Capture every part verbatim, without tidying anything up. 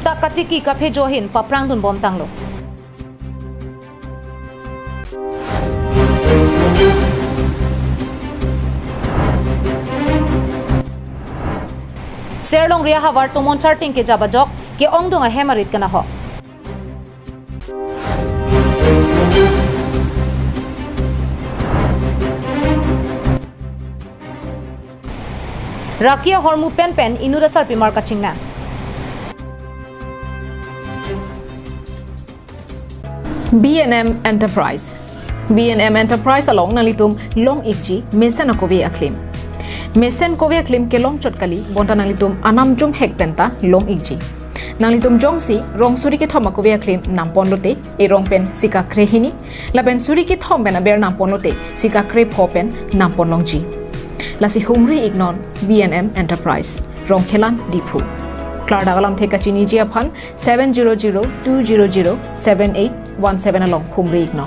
Katiki kaphejo ahin paprangdun bom tanglo. Serlongri ahavar tomon charting kejap ajok ke-ongdung ahem arit kanahok. Raki ahormu penpen inut asarpimar kachingnang. B and M Enterprise. B and M Enterprise along nanglitum long-ikji mesen akove aklim. Mesen kove aklim kelong chot kali, bonta nanglitum anam jumhek penta long-ikji. Nanglitum jongsi rong suri kethom akove aklim nampon lote, erong pen sika krehini, lapen suri kethom pen aber nampon lote, sika krepho pen nampon longji. Lasi humri-iknon B and M Enterprise, Rongkhelan, Diphu. Klardak alamthe kachiniji aphan seven zero zero two zero zero seven eight one seven along humri-iknon.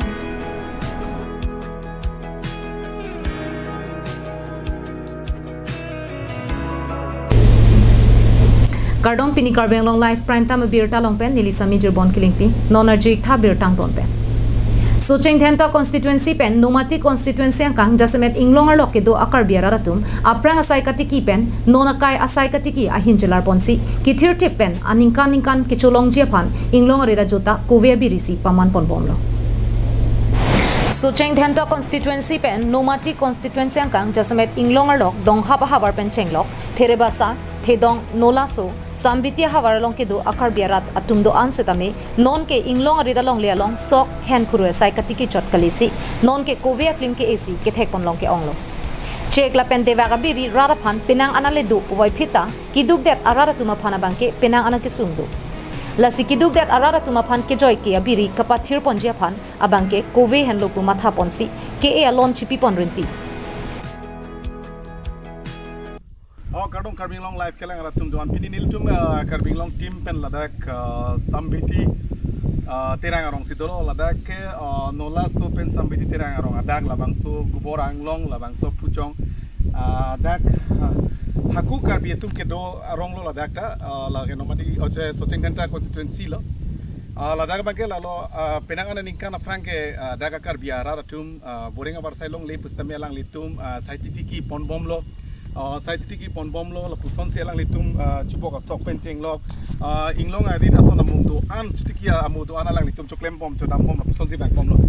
Kardom, pini Karbi Anglong Live Prime Time abirta along pen neli Sami Jirbon Kilingpi, non arju-ik tha birta angton pen. Socheng Dhenta constituency pen Nomati constituency angkang jasemet inglong arlok kedo a-Karbi arat atum aphrang asai katiki pen non akai asai katiki ahin chelar ponsi kithirthip pen aningkan ningkan kecholongji aphan inglong arit ajota kove abiri si paman ponbomlo. Socheng Dhenta constituency pen Nomati constituency angkang jasemet inglong arlok Donghap ahavar pen chenglok Therebasa, Thedong, Nolaso, Sambiti ahavar along kedo a-Karbi arat atum do-an setame nonke inglong arit alongle along sok hen khuru asai katiki chot kalisi nonke kove aklim ke-e si kethek ponlong ke-onglo. Chek lapen devak abiri rat aphan penang an ale do, uvai phita kidukdet arat atum aphan abangke penang an akesung do. Lasi kidukdet arat atum aphan kejoi ke abiri kapathir ponji aphan abangke kove henlo pu matha ponsi ke-e alon chipi pon rinti. Oh, kardom Karbi Anglong Live kelang arat atum do-an. Pini nelitum, ah, Karbi Anglong team pen ladak, ah, Sambiti, ah, Terang arong si dolo, ladak ke, ah, Nolaso pen Sambiti Terang arong adak, labangso Gubor Anglong, labangso Puchong, ah, dak, ah, Haku Karbi atum kedo arong lo ladak ta, ah, lake Nomati, oh, che, Socheng Dhenta constituency lo. Ah, ladak abangke lalo, ah, penang an aningkan aphrang ke, ah, dak a-Karbi arat atum, ah, Boreng avarsai longle pusitame alanglitum, ah, sai titiki ponbomlo. Ah, sai titiki ponbomlo, lapusonsi alanglitum, ah, chubok asok pen chenglok. Ah, inglong arit ason amung do-an, chitiki amung do-an alanglitum choklembom, chodangbom, lapusonsi vangbomlo.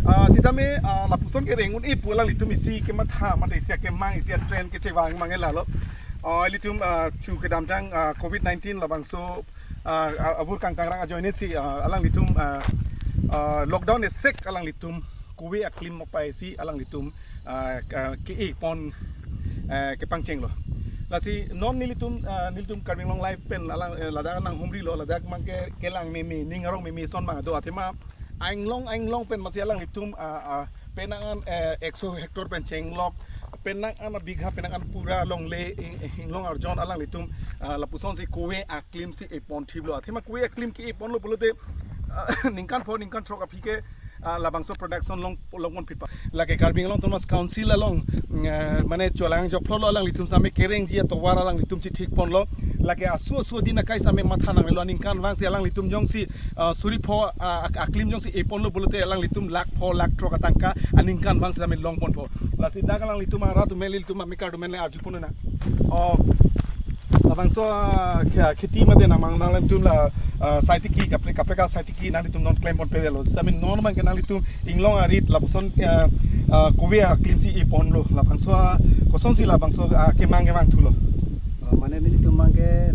Ah, sitame, ah, lapuson ke reng un-e pu alanglitum isi kematha, mate isi akemang, isi a-trend kechevang mang lalo. Ah, ilitum, ah, chu kedamtang, ah, covid nineteen labangso, ah, ah, avur kangkangrang ajoine si, ah, alanglitum, ah, ah, lockdown esek alanglitum kove aklim mokpai si alanglitum, ah, ka-, ke-e pon, eh, kepangchenglo. Lasi non nelitum, ah, nelitum Karbi Anglong Live pen alang, eh, ladak nanghumrilo, ladak abangke kelang meme, ning arong meme ason abang do, athema ainglong ainglong pen masi alanglitum, ah, ah, penang an, eh, ekso hectare pen chenglok, penang an bigha, penang an pura longle, ing-, inglong arjon alanglitum, ah, lapusonsi kove aklim si e ponthiplo. Athema kove aklim ke-e ponlo pulote, ah, ningkan pho, ningkan throk aphi ke, ah, labangso production long, long ponphit pa. Lake Karbi Anglong Autonomous Council along, eh, mane cholang jokphlo lo alanglitum sitame kerengji atovar alanglitum chithik ponlo. Lake asu asu adin akai sitame matha nanglelo, aningkanvang si alanglitum jongsi, ah, suri pho, ah, ak-, aklim jongsi e ponlo pulote alanglitum lakh pho lakh throk atangka aningkanvang sitame long ponpo. Lasi dak alanglitum arat atum, nelitum amekar atum le arju pon nang. Oh, labangso, ah, khe-, kheti mate nangmang nanglitum la, ah, sai titiki kaprek kaprek asai titiki nanglitum non klem ponpedetlo. Sitame non abangke nanglitum inglong arit lapuson, ah, ah, kove aklim si e ponlo. Labangso, ah, kosonsi labangso, ah, kemang kevang thulo. Oh, mane nelitum abangke,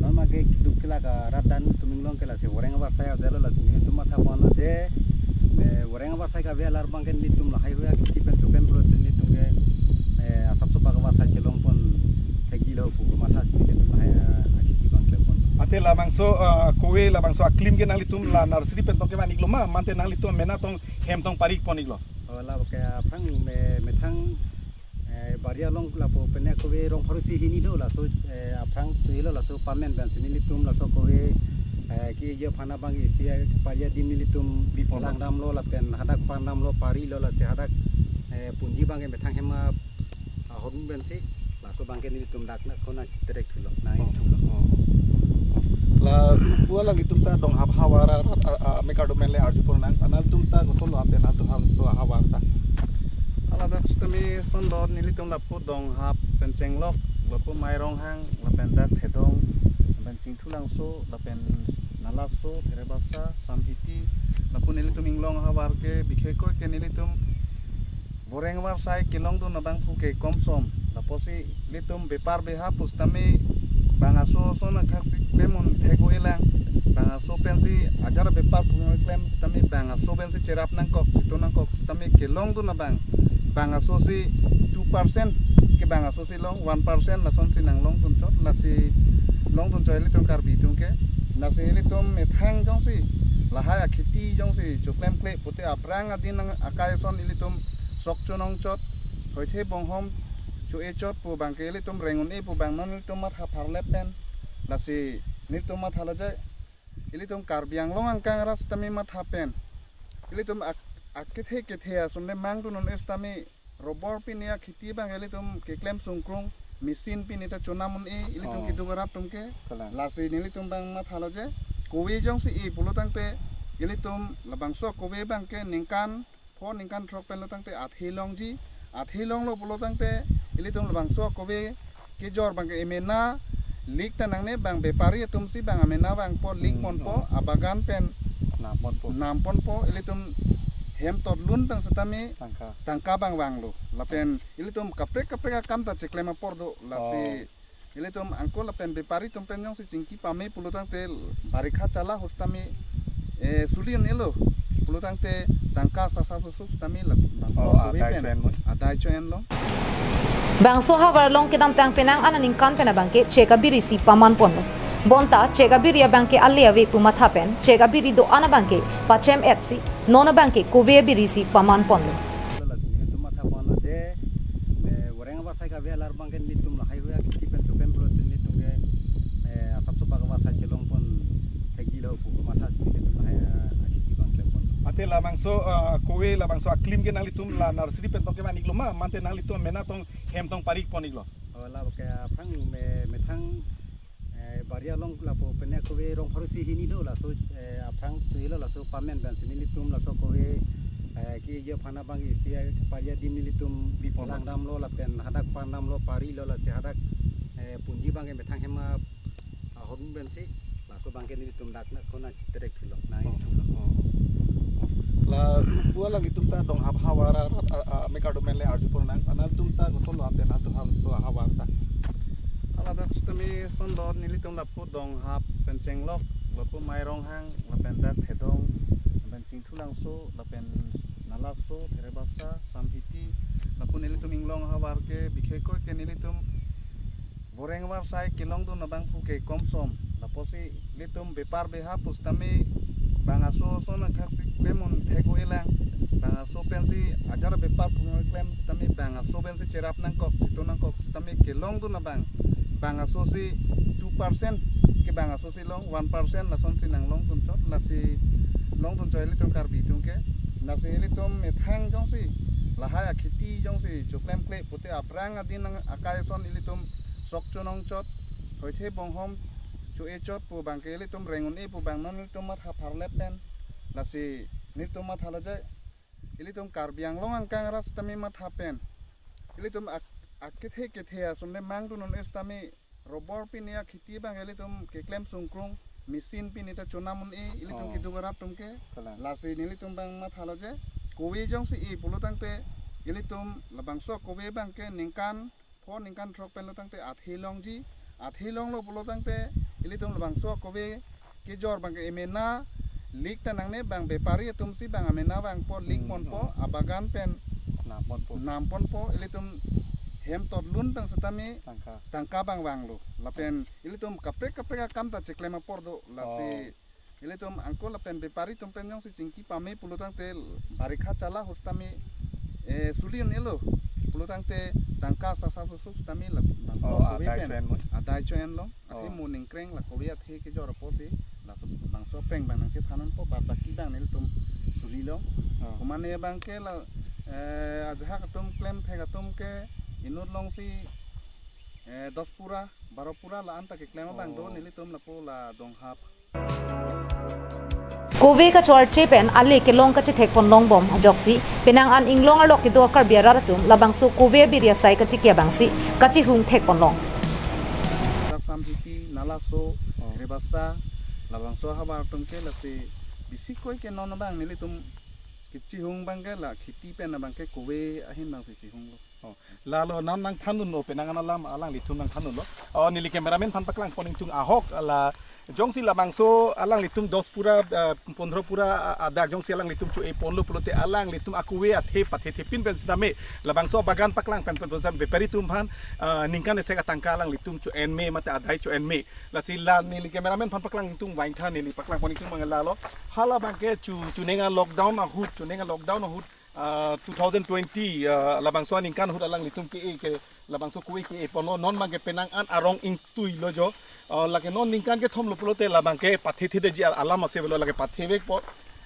non abangke duk kelak arat dan tum inglong ke lasi Boreng avarsai avelo, lasi nelitum matha ponlo je, eh, Boreng avarsai kave alar abangke nelitum lahai hoi akheti pen choklem pulote nelitum ke, eh, asapso bak avarsai chelong pon thekji lo pu matha si nelitum lahai, eh, akheti abang klem pon. Ante labangso, eh, kove labangso aklim ke nanglitum la nursery pen tong kevan-iklo ma, mate nanglitum mena tong hem tong pari pon-iklo? Oh, la ke aphrang me-, methang, eh, bari along lapu pen kove rong pharo isi hini do, laso, eh, aphrang chelo laso pamen pen si nelitum laso kove, eh, ke-e aphan abang isi, eh, pari adim nelitum pi pon langdamlo lapen hadak pandamlo, parilo, lasi hadak, eh, punji abangke methang hem ahormu pensi laso abangke nelitum dak na khona terek thulo, nang-ik thulo. Oh, oh, oh. La pu alanglitum ta Donghap havar a, a, a, me kardom le arjupon nang. Nangtum ta kosonlo ante nangtum halaso ahavar ta? Hala dak sitame son do nelitum lapu Donghap pen chenglok, lapu Maironghang, lapen dak Thedong, lapen Chingthulangso, lapen Nalaso, Therebasa, Samhiti, lapu nelitum inglong ahavar ke, bikhekoi ke nelitum voreng varsai kelongdun abangphu ke komsom. Lapusi ilitum bepar beha pusitame bang aso ason akhak si klem un thek-o-elang. Bang aso pensi ajar bepar pu klem sitame bang aso pensi cherap nangkok, chito nangkok sitame kelongdun abang. Bang aso si two percent ke bang aso si long, one percent lasonsi nanglongdun chot, lasi longdun chot ilitum Karbi atum ke. Lasi ilitum methang jongsi lahai akheti jongsi choklemkle pute aphrang adin nang akai ason ilitum sok chonong chot, hoithe bonghom cho-e chot pu abangke ilitum reng un-e pu abang non ilitum matha pharlep pen. Lasi nelitum mathalo je, ilitum Karbi Anglong angkang arat sitame matha pen, ilitum ak-, akethe kethe ason le mangdun un-e sitame, robor pini akheti abang ilitum keklem sungkrung, machine pini ta chonam un-e ilitum Oh. keduk arat atum ke. Kalang. Lasi nelitum abang mathalo je, kove jongsi e pulo tangte, ilitum labangso kove abangke ningkan pho ningkan throk penlo tangte athe longji, athe longlo pulo tangte ilitum labangso kove kejor abangke emena lik ta nangne, bang bepari atum si bang amena vangpo, lik Hmm, ponpo, oh. abagan pen Nam ponpo. nam ponpo, ilitum hem totlun tang sitame Tangka. tangka abang vanglo. Lapen ilitum kaprek kaprek akam ta chiklem apor do, lasi Oh. ilitum angko lapen bepari atum pen jongsi chingki pame pulo tangte barikha chala ho sitame, eh, suli un-elo pulo tangte tangka sasa susuk sitame las bangso Oh, kove adai pen cho-en mo. adai cho-enlo. Bangso havar along kedamtang penang aningkan pen abangke chek abiri si paman ponlo. Bonta chek abiri abangke ale ave pu matha pen chek abiri do-an abangke pachem-et si non abangke kove abiri si paman ponlo. Lasi nelitum matha ponlo je, eh, voreng varsai kave alar abangke nelitum lahai hui akheti pen choklem pulote nelitum ke, eh, asapso bak varsai chelong pon thekji lo pu matha si nelitum lahai, eh, akheti abang klem pon. Ante labangso, ah, kove labangso aklim ke nanglitum la nursery pen tong kevan-iklo ma, mante nanglitum mena tong hem tong parik pon-iklo? Oh, la ke aphrang me-, methang, eh, bari along lapu pen kove rong pharo isi hini do, laso, eh, aphrang cho-elo, laso pamen pen si nelitum laso kove, eh, ke-e aphan abang isi, eh, pari adim nelitum Pi pon. langdamlo lapen hadak pandamlo, parilo, lasi hadak, eh, punji abangke methang hem a-, ahormu pensi laso abangke nelitum dak na kona terek thulo, nang Oh. thulo. Oh. La pu alanglitum ta Donghap havar a, a, a, me kardom le arjupon nang. Nangtum ta kosonlo ante nangtum halaso ahavar ta? Hala dak sitame son do nelitum lapu Donghap pen chenglok, lapu Maironghang, lapen dak Thedong, lapen Chingthulangso, lapen Nalaso, Therebasa, Samhiti, lapu nelitum inglong ahavar ke, bikhekoi ke nelitum voreng varsai kelongdun abangphu ke komsom. Lapusi ilitum bepar beha pusitame bang aso ason akhak si klem un thek-o-elang. Bang aso pensi ajar bepar pu klem sitame bang aso pensi cherap nangkok, chito nangkok sitame kelongdun abang. Bang aso si two percent ke bang aso si long, one percent lasonsi nanglongdun chot, lasi longdun chot ilitum Karbi atum ke. Lasi ilitum methang jongsi lahai akheti jongsi choklemkle pute aphrang adin nang akai ason ilitum sok chonong chot, hoithe bonghom cho-e chot pu abangke ilitum reng un-e pu abang non ilitum matha pharlep pen. Lasi nelitum mathalo je, ilitum Karbi Anglong angkang arat sitame matha pen, ilitum ak-, akethe kethe ason le mangdun un-e sitame, robor pini akheti abang ilitum keklem sungkrung, machine pini ta chonam un-e ilitum Oh. keduk arat atum ke. Kalang. Lasi nelitum abang mathalo je, kove jongsi e pulo tangte ilitum labangso kove abangke ningkan pho ningkan throk penlo tangte athe longji, athe longlo pulo tangte ilitum labangso kove kejor abangke emena lik ta nangne, bang bepari atum si bang amena vangpo, lik Hmm, ponpo, oh. abagan pen Nam ponpo. nam ponpo, ilitum hem totlun tang sitame Tangka. tangka abang vanglo. Lapen ilitum kaprek kaprek akam ta chiklem apor do, lasi Oh. ilitum angko lapen bepari atum pen jongsi chingki pame pulo tangte barikha chala ho sitame, eh, suli un-elo pulo tangte tangka sasa susuk sitame las bangso Oh, kove adai pen cho-en mo. adai cho-enlo. Athe Oh. mo ningkreng la kove athe kejor apotsi laso bangso apreng abang nangchethan unpo, bad baki abang nelitum sulilo. Oh. Komane abangke la, eh, ajahak atum klemthek atum ke inut alongsi Eh, dos pura, baro pura la-an ta keklem abang do, oh, nelitum lapu la donghap. Kove kachoarche pen ale kelong kachethek pon longbom ajoksi, penang an inglong arlo kedo Karbi arat atum labangso kove abiri asai katiki abangsi kachihung thek pon long. Dak Samsiti, Nalaso, oh, Rebasa, labangso ahavar atum ke lasi bisi koi ke non abang nelitum kechihung abang ke la kheti pen abang ke kove ahin abangsi chihunglo. Oh, lalo non nangthandunlo penang an alam alanglitum nangthandunlo. Oh, neli cameraman aphan paklang pon ingtung ahok la jongsi labangso alanglitum dos pura, eh, pondro pura, ah, adak jongsi alanglitum cho-e ponlo pulote alanglitum akove athe pathethe pin pen sitame labangso bagan paklang pen pen sitame bepari atum aphan, ah, ningkan esek atangka alanglitum cho-en me mate adai cho-en me. Lasi la neli cameraman aphan paklang ingtung vangtha neli paklang pon ingtung mangala lo. Hala abang ke chu, chuning a-lockdown ahut, chuning a-lockdown ahut, ah, two thousand twenty, ah, labangso aningkan ahut alanglitum ke-e ke labangso kove ke-e ponlo, non abang ke penang an arong ingtui lo jo. Ah, lake non ningkan kethom lo pulote labang ke pathethe detji alam ase pulo lake pathevekpo.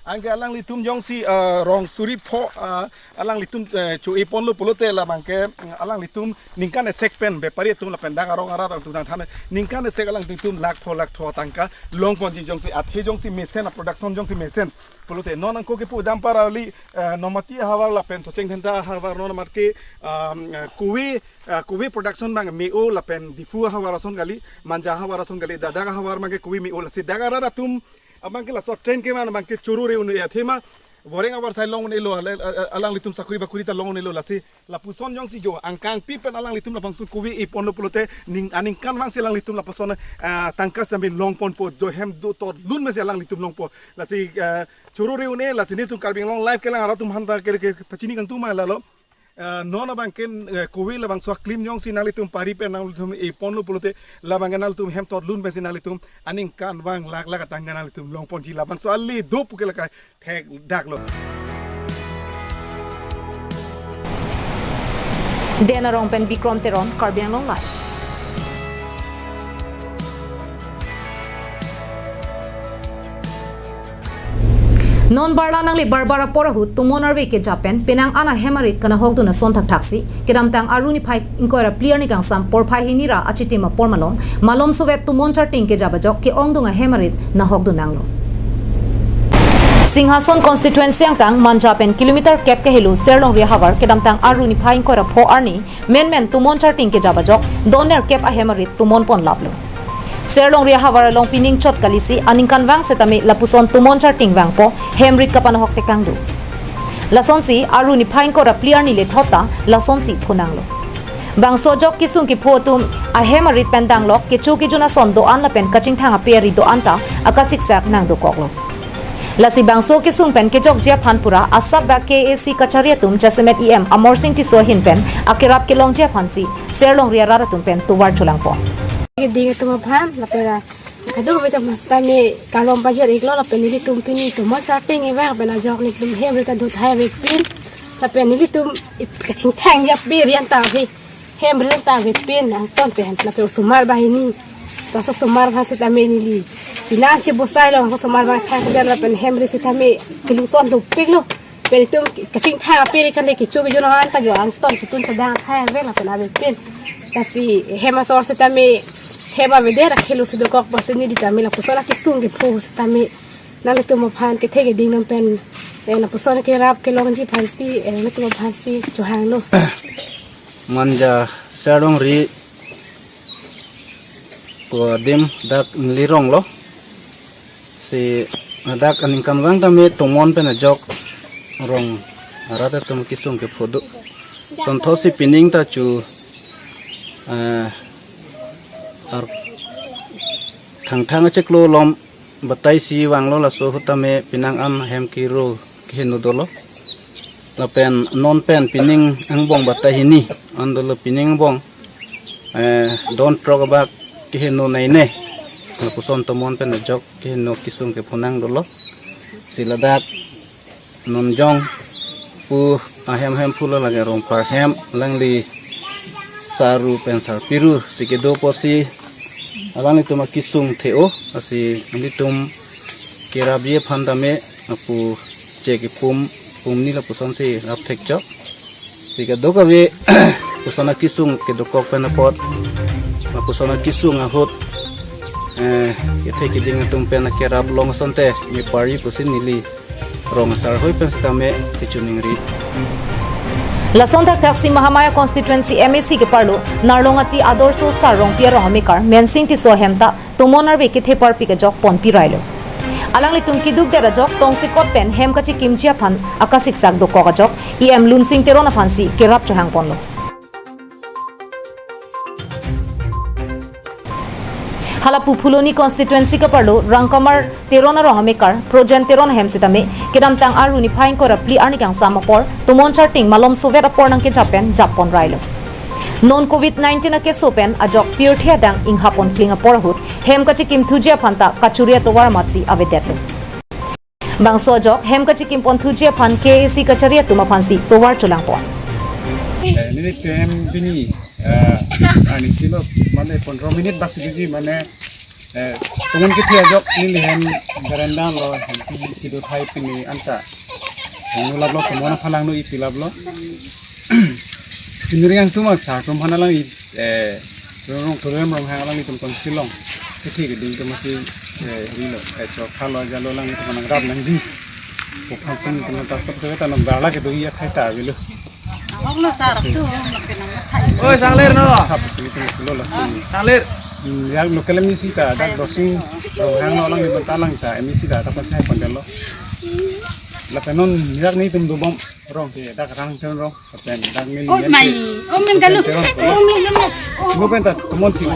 Anke alanglitum jongsi, ah, rong suri pho, ah, alanglitum, eh, cho-e ponlo pulote labang ke, mm, alanglitum ningkan esek pen bepari atum lapen dak arong arat atum nangthan ningkan esek alanglitum lakh pho lakh throk atangka long ponji jongsi athe jongsi mesen a-production jongsi mesen pulote non angko kepu Dampara Valley, eh, Nomati ahavar lapen Socheng Dhenta ahavar non amat ke, um, eh, kove, eh, kove production abang me-o lapen Diphu ahavar ason kali, Manja ahavar ason kali, dak ahavar abang ke kove me-o lasi dak arat atum abang ke laso trend kevan abang ke choro re un-e athema Boreng ahavar sai long un-elo, ale-, a-, a-, alanglitum sakuri bakuri ta long un-elo lasi lapuson jongsi jo angkang pi pen alanglitum labangso kove e ponlo pulote ning aningkan vangsi alanglitum lapuson, ah, tangka sitame long ponpo jo hem do torlun mesi alanglitum longpo. Lasi, ah, choro re un-e lasi nelitum Karbi Anglong Live kelang arat atum aphan ta ke, ke, pachini kangtung ma lalo. Ah, non abang ke, eh, kove labangso aklim jongsi nanglitum pari pen nanglitum e ponlo pulote labang ke nanglitum hem torlun pensi nanglitum aningkan vang lakh lakh atangka nanglitum long ponji labangso ale do pu ke lake thekdaklo. Den Arong pen Bikrom Teron, Karbi Anglong Live. Non barla nangle barbar apor ahut tumon arve kejap pen penang an ahem arit kanahokdun ason thakthaksi kedamtang Aru niphai ingkoi ra phli arni kangsam porphai hini ra achitim apor malom, malom sovet tumon charting kejap ajok ke-ongdung ahem arit nahokdun nanglo. Singhason constituency angtang Manja pen kilometer kep kehelo Serlongri ahavar kedamtang Aru niphai ingkoi ra pho arni menmen tumon charting kejap ajok doner kep ahem arit tumon pon laplo. Serlongri ahavar along pining chot kalisi aningkan vang setame lapuson tumon charting vangpo, hem rit kapanahok tekang do. Lasonsi Aru niphai ingkoi ra phli arni le thot ta lasonsi phonanglo. Bangso ajok kesung kepho atum ahem arit pen danglok kecho kejun ason do-an lapen kachingthang ape ari do-an ta akasiksak nangdokoklo. Lasi bangso kesung pen kejokji aphan pura asap bak K A A C kachari atum jasemet E M Amarsing Tisso ahin pen akerap kelongji aphansi Serlongri arat atum pen tovar cholangpo. Keding atum aphan lapen ra kadokave atum setame kalom pajir iklo lapen nelitum pini tumon charting ivang pen ajok nelitum hem rit ta do thai avepin lapen nelitum ip kachingthang ape ari an ta ave. Hem rit ta avepin angton pen lapen osomar banghini. Laso osomar bang setame neli. Inan che bosai long osomar bang thang kejan lapen hem rit setame kelungson dopiklo. Pen itum kachingthang ape ari chale kecho kejun an ta jo angton chitun chadang thai ave lapen avepin. Lasi hem asor setame hem avedet akhelo si dokok basi neli tame lapuson akesung kepho setame nanglitum aphan kethe keding non pen, eh, lapuson kerap kelongji aphansi, eh, nanglitum aphansi chohanglo. Manja Serlongri pu adim dak neli ronglo. Si dak aningkan vang tame tumon pen ajok rong arat atum kesung kepho do. Sonthotsi pining ta chu, eh, ar thangthang achiklo lom batai isi vanglo laso ahut tame penang an hem kero keheno dolo. Lapen non pen pining angbong batai hini an dolo pining angbong, eh, don throk abak keheno naine. Lapuson tumon pen ajok keheno kesung kepho nang dolo. Si ladak non jong pu ahem hem pulo lake Rongphar hem alangli Saru pen Sarpiru si kedo apotsi alanglitum akesung the-o lasi nanglitum kerapji aphan tame lapu che kepum pumni lapusonsi rap thekchok. Si kadokave lapuson akesung kedokok pen apot Lapuson akesung ahut, eh, kethe kiding atum pen akerap long asonte mepari pusi neli rong asar hoi pen sitame kachiningri. Lason thakthak si Mahamaya constituency M A C keparlo Narlongati Adorsho Sar Rongpi arong amekar Mensing Tisso ahem ta tomon arve kethe parpik ajok ponpi railo. Alanglitum keduk det ajok tongsekot pen hem kachekimji aphan akasiksak dokok ajok E M Lunsing Teron aphansi kerap chohangponlo. Hala pu Phuloni constituency keparlo Rangkamar Teron arong amekar Projen Teron ahem sitame kedamtang arni phai ingkoi ra phli arni kangsam apor tomon charting malom sovet apor nangkejap pen jappon railo. Non covid nineteen akeso pen ajok pirthe adang inghapon kling apor ahut hem kachekimthuji aphan ta kachuri atovar amatsi avedetlo. Bangso ajok hem kachekimponthuji aphan K A A C kachari atum aphansi tovar cholangpon. Eh, neli tem pini, eh, arni silo, mane pondro minit bak si doji, mane, eh, tomon kethe ajok neli hem veranda lo, hem pi kedo thai pini anta. Hem laplo, tomon aphan langno ipilaplo. Pini ring ang tuma sa tum hana lang i, eh, rong rong tulem rong hang lang itum kong silong. Kethe keding tum masi, eh, rilo, eh, chokha lo jalo lang itum nang rap nangji. Ko phan sing itum ta sab sebe ta nang barla kedo iya khai ta avelo. Hok lo sar tu, makin nang mathai. Oi, sangler no. Thap sing itum kulo la sing. Sangler. Hmm, yang local M A C ta, dak dosing rong hang lo lang itum ta lang ta, M A C ta, ta pasi hai pandel lo. Lapen non yak ni itum dobom rong ke, dak rang ten rong. Oh, mai. Oh, men galu. Oh, men galu. Simo pen ta, tomon thi.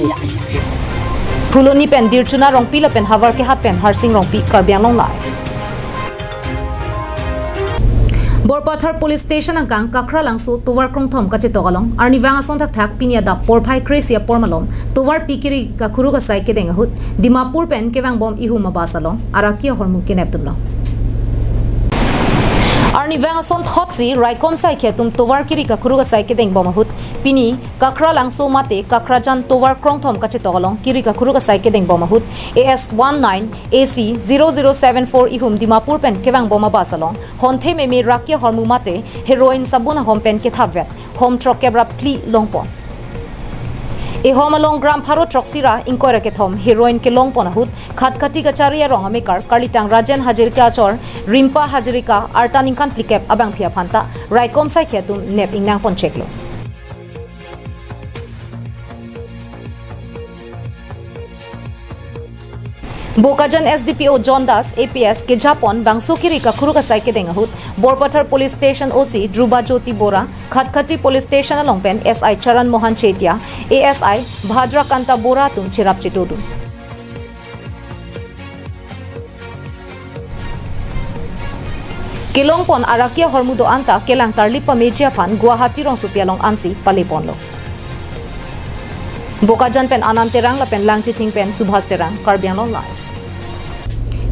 Phuloni pen Dirchuna Rongpi lapen havar kehat pen Harsing Rongpi, Karbi Anglong Live. Borpathar Police Station angkang Kakralangso tovar krongthom kachetok along arnivang ason thakthak pini adap porphai kre-isi apor malom tovar pi kiri kakhuruk asai kedeng ahut Dimapur pen kevangbom ihum abus along araki ahormu kenepdunlo. Arnivang ason thotsi raikom saikhi atum tovar kiri kakhuruk asai kedengbom ahut pini Kakralangso mate Kakrajan tovar krongthom kachetok along kiri kakhuruk asai kedengbom ahut A S one nine A C zero zero seven four ihum Dimapur pen kevangbom abus along honthe meme raki ahormu mate heroin sabun ahom pen kethapvet hom throkkep ra phli longpon. Ehom along gram pharo throksi ra ingkoi ra kethom heroin kelongpon ahut Khatkhati kachari arong amekar karlitang Rajen Hazarika achor Rimpa Hazarika arta ningkan phlikep abangphi aphan ta raikom saikhi atum nep ingnangpon cheklo. Bokajan S D P O John Das A P S kejapon bangso kiri kakhuruk asai kedeng ahut Borpathar Police Station O C Dhruba Jyoti Bora, Khatkhati Police Station along pen S I Charan Mohan Chetia, A S I Bhadra Kanta Bora atum cherap chetodun. Kelongpon araki ahormu do-an ta kelang tarlip pameji aphan Guwahati rongsopi along ansi paleponlo. Bokajan pen Anand Terang lapen Langchithing pen Subhas Terang, Karbi Anglong Live.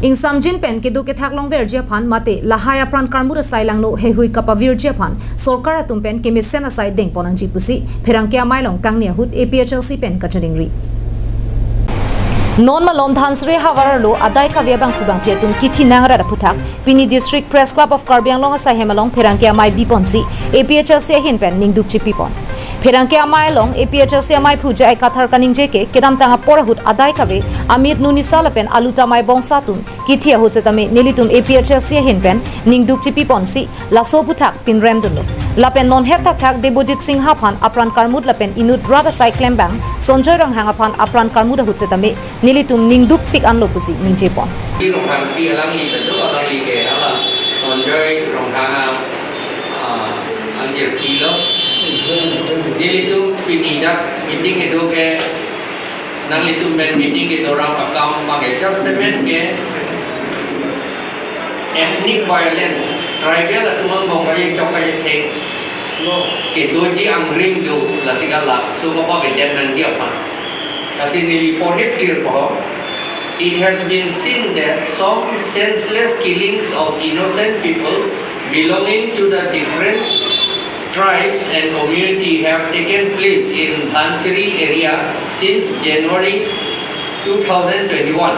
Ingsamjin pen kedo kethak longverji aphan mate lahai apran karmut asai langno heihui kapavirji aphan sorkar atum pen kemesen asai dengpon nangji pusi pherangke amei along kangni ahut A P H L C pen kachiningri. Non malom Dhansiri havar arlo adai kave abangphu bangphi atum kithi nangrat aphuthak pini District Press Club of Karbi Anglong asaihem along pherangke amei biponsi A P H L C ahin pen ningduk chipipon. Pherangke amei along A P H L C ameiphu J I Kathar kaningje ke kedamtang apor ahut adai kave amit nunisa lapen aluta maibongsa atum kithi ahut setame nelitum A P H L C ahin pen ningduk chipiponsi laso aphuthak pinremdunlo. Lapen non het thakthak Debojit Singha aphan apran karmut lapen inut rat asai klembang Sonjoy Ronghang aphan apran karmut ahut setame nelitum ningdukpik anlo pusi ningjepon. Ronghangpi alangli ta do, alangli ke hala Sonjoy Ronghang, ah, angjirpi lo. Nelitum pini dak meeting kedo ke nanglitum pen meeting kedo rang akam bang ke just seven ke ethnic violence, tribal atum angbong kali chok kali thek kedoji angring do, lasi kala so kapavedet nangji aphan. Lasi neli pon-i clear po. It has been seen that some senseless killings of innocent people belonging to the different tribes and community have taken place in Dhansiri area since January two thousand twenty-one.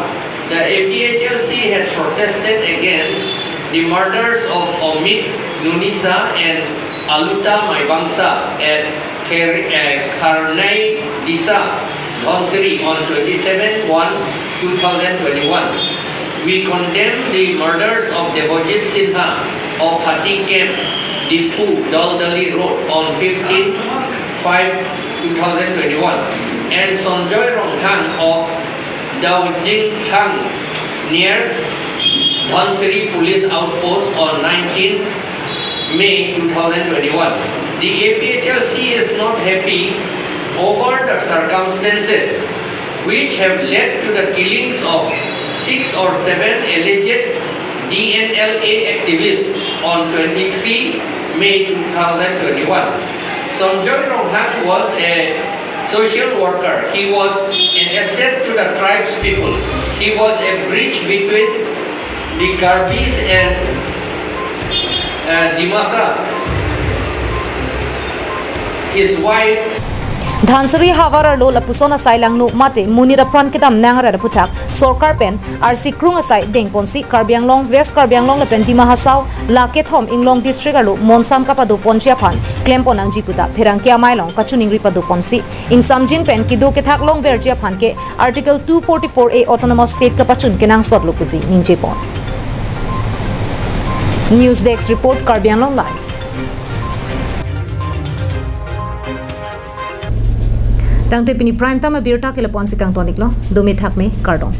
The A P H L C had protested against the murders of Omit Nunisa and Aluta Maibangsa at Kher-, uh, Kharnai Disa Dhansiri on twenty-seven one two thousand twenty-one. We condemn the murders of Debojit Sinha of Hati Camp, Diphu, Daldali Road on fifteen five two thousand twenty-one, and Sanjoy Ronghang of Daojinghang near Dhansiri Police Outpost on nineteenth May two thousand twenty-one. The A P H L C is not happy over the circumstances which have led to the killings of six or seven alleged D N L A activists on twenty-three May two thousand twenty-one. Sanjoy Ronghang was a social worker. He was an asset to the tribes people. He was a bridge between the Karbis and uh, Dimasas. His wife Dhansiri havar arlo lapuson asai langno mate monit apran kedam nang arat aputhak sorkar pen arsi krung asai dengponsi Karbi Anglong, West Karbi Anglong lapen Dima Hasao la kethom Inglong district arlo monsam kapadoponji aphan klempon nangji puta pherangke amei along kachiningri padoponsi ingsamjin pen kedo kethak longverji aphan ke Article two forty-four A Autonomous State kapachun kenangsotlo pusi ningjepon. News Desk Report, Karbi Anglong Live. Tangte pini prime time abirta ke lapu-ansi kangtoniklo, dome thakme, kardom.